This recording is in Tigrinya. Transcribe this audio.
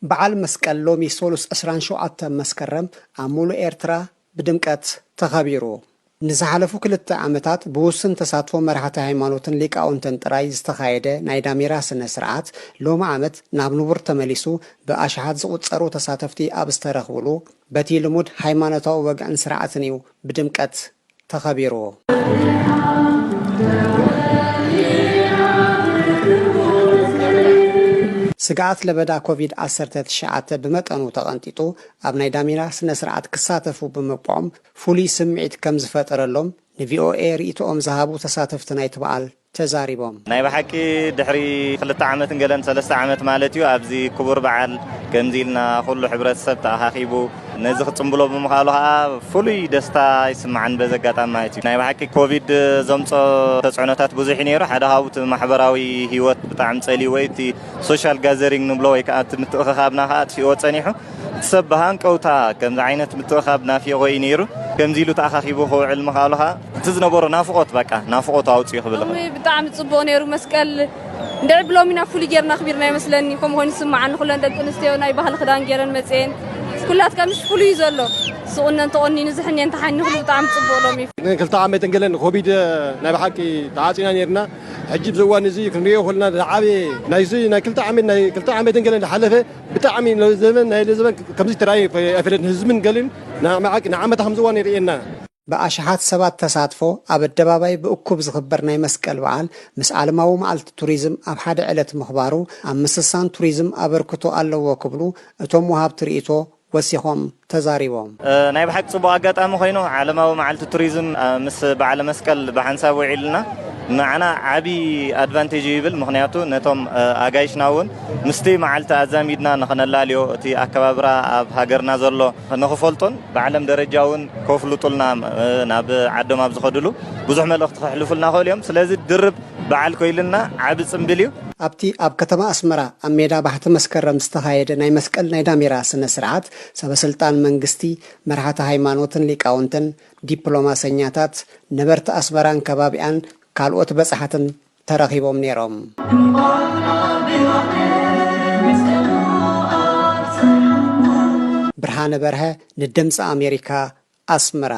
በዓል መስቀል ሎሚ ሶሉስ ዕስራን ሸውዓተን መስከረም ኣብ ሙሉእ ኤርትራ ብድምቀት ተኸቢሩ። ንዝሓለፉ ክልተ ዓመታት ብውሱን ተሳትፎ መራሕቲ ሃይማኖትን ሊቃውንትን ጥራይ ዝተኻየደ ናይ ዳሜራ ስነ ስርዓት፣ ሎሚ ዓመት ናብ ንቡር ተመሊሱ ብኣሽሓት ዝቑጸሩ ተሳተፍቲ ኣብ ዝተረኽብሉ፣ በቲ ልሙድ ሃይማኖታዊ ወግዕን ስርዓትን እዩ ብድምቀት ተኸቢሩ። ስግኣት ለበዳ ኮቪድ ዓሰርተ ትሽዓተ ብመጠኑ ተቐንጢጡ፣ ኣብ ናይ ዳሜራ ስነ ስርዓት ክሳተፉ ብምብቆም ፍሉይ ስምዒት ከም ዝፈጠረሎም ንቪኦኤ ርእይቶኦም ዝሃቡ ተሳተፍቲ ናይቲ በዓል ተዛሪቦም። ናይ ብሓቂ ድሕሪ ክልተ ዓመትን ገለን፣ ሰለስተ ዓመት ማለት እዩ፣ ኣብዚ ክቡር በዓል ከምዚ ኢልና ኩሉ ሕብረተሰብ ተኣኻኺቡ ነዚ ክጽምብሎ ብምኽኣሉ ኸኣ ፍሉይ ደስታ ይስምዓኒ በዚ ኣጋጣሚ ማለት እዩ። ናይ ብሓቂ ኮቪድ ዘምጾ ተጽዕኖታት ብዙሕ እዩ ነይሩ። ሓደ ካብኡ እቲ ማሕበራዊ ህይወት ብጣዕሚ ጸልይዎ እዩ። እቲ ሶሻል ጋዘሪንግ ንብሎ ወይ ከኣ እቲ ምትእኽኻብና ኸኣ ኣጥፊእዎ ጸኒሑ። እቲ ሰብ ብሃንቀውታ ከምዚ ዓይነት ምትእኽኻብ ናፊቖ እዩ ነይሩ። ከምዚ ኢሉ ተኣኻኺቡ ክውዕል ምኽኣሉ ኸኣ እቲ ዝነበሮ ናፍቖት፣ በቃ ናፍቖት ኣውጺኡ ክብል ሎሚ ብጣዕሚ ጽቡቕ ነይሩ መስቀል። እንድዒ ብሎሚ ናብ ፍሉይ ጌርና ኣኽቢርና ይመስለኒ። ከምኡ ኮይኑ ይስምዓኒ። ኩለን ደቂ ኣንስትዮ ናይ ባህሊ ክዳን ጌረን መጽየን። ኩላትካ ምሽ ፍሉይ እዩ ዘሎ። ስቑነን ተቖኒኑ፣ ዝሕኔን ተሓኒኹ ብጣዕሚ ጽቡቕ ሎሚ። ግን ክልተ ዓመት እንገለን ኮቪድ ናይ ብሓቂ ተዓጺና ነይርና። ሕጂ ብዚ እዋን እዚ ክንሪኦ ከለና ዝዓበየ ናይዚ ናይ ክልተ ዓመት፣ ናይ ክልተ ዓመት እንገለን ዝሓለፈ ብጣዕሚ ዘበን፣ ናይ ዘበን ከምዚ ተራእዩ ኣይፈለጥን። ህዝብን ገልን ንዓመታ ከምዚ እዋን የርእየና። ብኣሽሓት ሰባት ተሳትፎ ኣብ ኣደባባይ ብእኩብ ዝኽበር ናይ መስቀል በዓል ምስ ዓለማዊ መዓልቲ ቱሪዝም ኣብ ሓደ ዕለት ምኽባሩ ኣብ ምስሳን ቱሪዝም ኣበርክቶ ኣለዎ ክብሉ እቶም ወሃብቲ ርእይቶ ወሲኾም ተዛሪቦም። እ፣ ናይ ብሓቂ ጽቡቕ ኣጋጣሚ ኮይኑ፣ ዓለማዊ መዓልቲ ቱሪዝም፣ እ፣ ምስ በዓለ መስቀል ብሓንሳብ ውዒልና ንዓና ዓቢ ኣድቫንቴጅ እዩ ይብል። ምኽንያቱ ነቶም፣ እ፣ ኣጋይሽና እውን ምስቲ መዓልቲ ኣዛሚድና ንኸነላልዮ፣ እቲ ኣከባብራ ኣብ ሃገርና ዘሎ ንኽፈልጦን ብዓለም ደረጃ እውን ከፍልጡልና፣ እ፣ ናብ ዓዶም ኣብ ዝኸድሉ ብዙሕ መልእኽቲ ከሕልፉልና ክእሉ እዮም። ስለዚ ድርብ በዓል ኮይልና ዓቢ ጽምብል እዩ። ኣብቲ ኣብ ከተማ ኣስመራ ኣብ ሜዳ ባሕቲ መስከረም ዝተኻየደ ናይ መስቀል ናይ ዳሜራ ስነ ስርዓት፣ ሰበ ስልጣን መንግስቲ፣ መራሕቲ ሃይማኖትን ሊቃውንትን፣ ዲፕሎማሰኛታት፣ ነበርቲ ኣስመራን ከባቢኣን፣ ካልኦት በጻሕትን ተረኺቦም ነይሮም። ብርሃነ በርሀ ንድምፂ ኣሜሪካ፣ ኣስመራ።